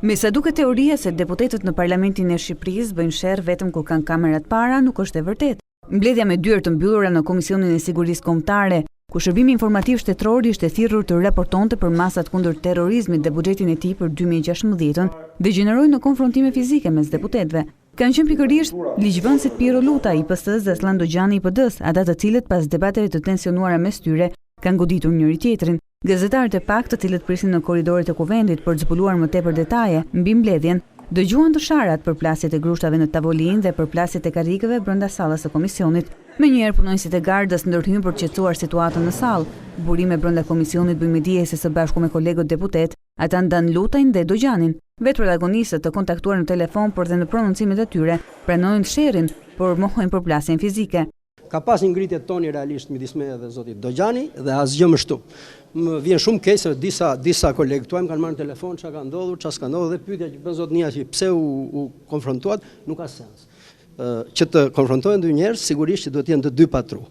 Me sa duket teoria se deputetët në Parlamentin e Shqipërisë bëjnë sherr vetëm kur kanë kamerat para, nuk është e vërtetë. Mbledhja me dyer të mbyllura në Komisionin e Sigurisë Kombëtare, ku Shërbimi Informativ Shtetëror ishte thirrur të raportonte për masat kundër terrorizmit dhe buxhetin e tij për 2016-ën, degjeneroi në konfrontime fizike mes deputetëve. Kanë qenë pikërisht ligjvënësit Pirro Luta i PS-së dhe Asllan Dogjani i PD-së, ata të cilët pas debateve të tensionuara mes tyre kanë goditur njëri-tjetrin. Gazetarët e paktë të cilët prisnin në korridoret e Kuvendit për të zbuluar më tepër detaje mbi mbledhjen, dëgjuan të sharat, përplasjet e grushtave në tavolinë dhe përplasjet e karrikëve brenda sallës së komisionit. Menjëherë punonjësit e gardës ndërhynë për të qetësuar situatën në sallë. Burime brenda komisionit bëjnë me dije se së bashku me kolegët deputetë, Ata ndanë Lutajn dhe Dogjanin. Vetë protagonistët, të kontaktuar në telefon por dhe në prononcimet e tyre, pranojnë sherrin, por mohojnë përplasjen fizike. Ka pas një ngritje toni realisht midis meje dhe zotit Dogjani dhe asgjë më shumë. Më vjen shumë keq se disa disa kolegë tuaj më kanë marrë në telefon ça ka ndodhur, ça s'ka ndodhur dhe pyetja që bën zotnia që pse u u konfrontuat, nuk ka sens. Që të konfrontohen dy njerëz, sigurisht që duhet të jenë të dy pa tru.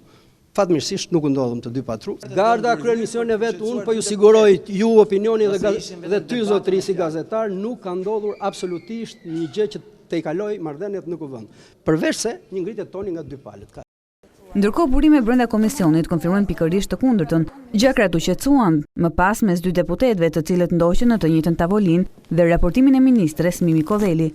Fatmirësisht nuk u ndodhëm të dy pa tru. Garda kryen misionin e vet, unë po ju siguroj ju opinionin dhe dhe ty zotëri si gazetar, nuk ka ndodhur absolutisht një gjë që tejkaloi marrëdhëniet në Kuvend. Përveçse një ngritje toni nga dy palët. Ndërkohë burime brenda komisionit konfirmojnë pikërisht të kundërtën. Gjakrat u qetësuan më pas mes dy deputetëve të cilët ndoqën në të njëjtën tavolinë dhe raportimin e ministres Mimi Kodheli.